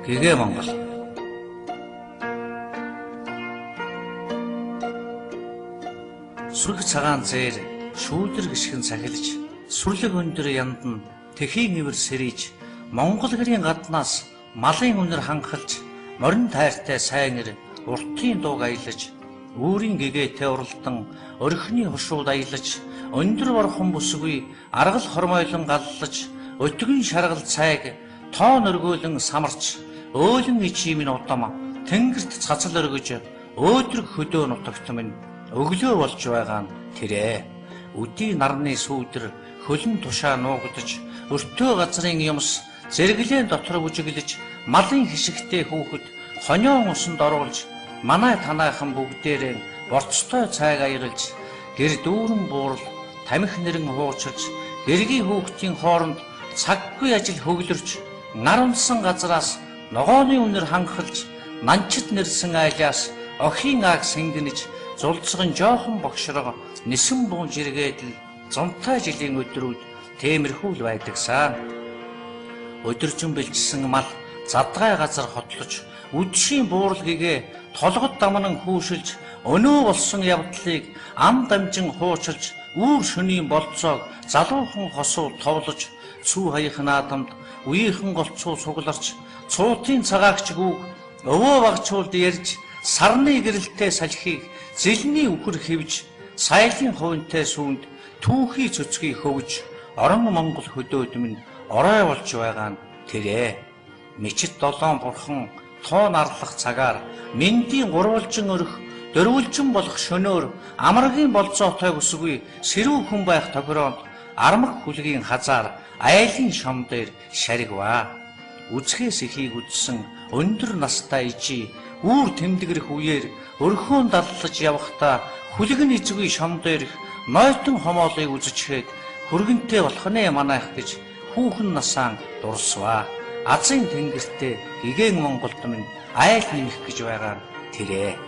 Гэгээ Монгол. Сүрэг цагаан зээр шүүдэр гიშгэн цахилж, сүрлэг өндөр яндан тэхийн ивэр сэрийж, Монгол гэрийн гаднаас малын үнэр ханхалж, морин тайртай сайн эр уртын дууг аялаж, үүрийн гэгээтэй уралдан орхины хушууд аялаж, өндөр борхон бүсгүй аргал хормойлон галлаж, өтгөн шаргал цайг тоон өргөөлөн самарч, өөлөн ичим нь удам тэнгэрт цацал өргөж, өөдрөг хөдөө нутагт минь өглөө болж байгаа нь тэрэ. Өдий нарны сүүдэр хөлн тушаа нуугдаж, өртөө газрын юмс зэрэглээн дотор бүжиглэж, малын хишигтэй хүүхэд хонион усанд оруулж, манай танайхан бүгдээрээ борцтой цайг аярилж, гэр дүүрэн буурал тамхи нэрэн хуучирч, гэргийн хүүхдийн хооронд цаггүй ажил хөглөрч, нар унсан газраас ногооны үнэр ханхалж, нанчид нэрсэн айлаас охин ааг сэнгэнэж, зулцган жоохон богшрог нисэн буун жиргээдэл зунтай жилийн өдрүүд тиймэрхүү л байдагсан. Өдөржин бэлчсэн мал задгай газар хотлож, үдшийн буурал гэгээ толгод дамнан хүүшилж, өнөө болсон явдлыг ам дамжин хуучилж, үүр шөнийн болцоог залуухан хосуу товлож, цүү хаях наадамд үеийнхэн голцуу цугларч, цуутын цагаагч гүүг өвөө багчуулд ярьж, сарны гэрэлтэй салхийг зэлний үхэр хэвж, сайлын хувинтай сүүнд түүхий цөцгийг хөвж, орон Монгол хөдөөд минь орой болж байгаа нь тэрэ. Мечит долоон бурхан тоон арлах цагаар мэндийн гурвалжин өрх дөрвөлжин болох шөнөөр амаргийн болцоотой бүсгүй сэрүү хүн байх тохироонд армаг хүлгийн хазаар айлын шом дээр шаригваа. Үзхээс ихийг үзсэн өндөр настай ижи үүр тэмдгэрэх үеэр өрхөөн даллаж явахдаа хүлгэн эзгүй шом дээрх нойтон хомоолыг үзчихээд хүргэнтэй болох нэ манайх гэж хүүхэн насаан дурсваа. Азийн тэнгэртээ гэгээн Монголд минь айл нэмэх гэж байгаа нь тэрэ.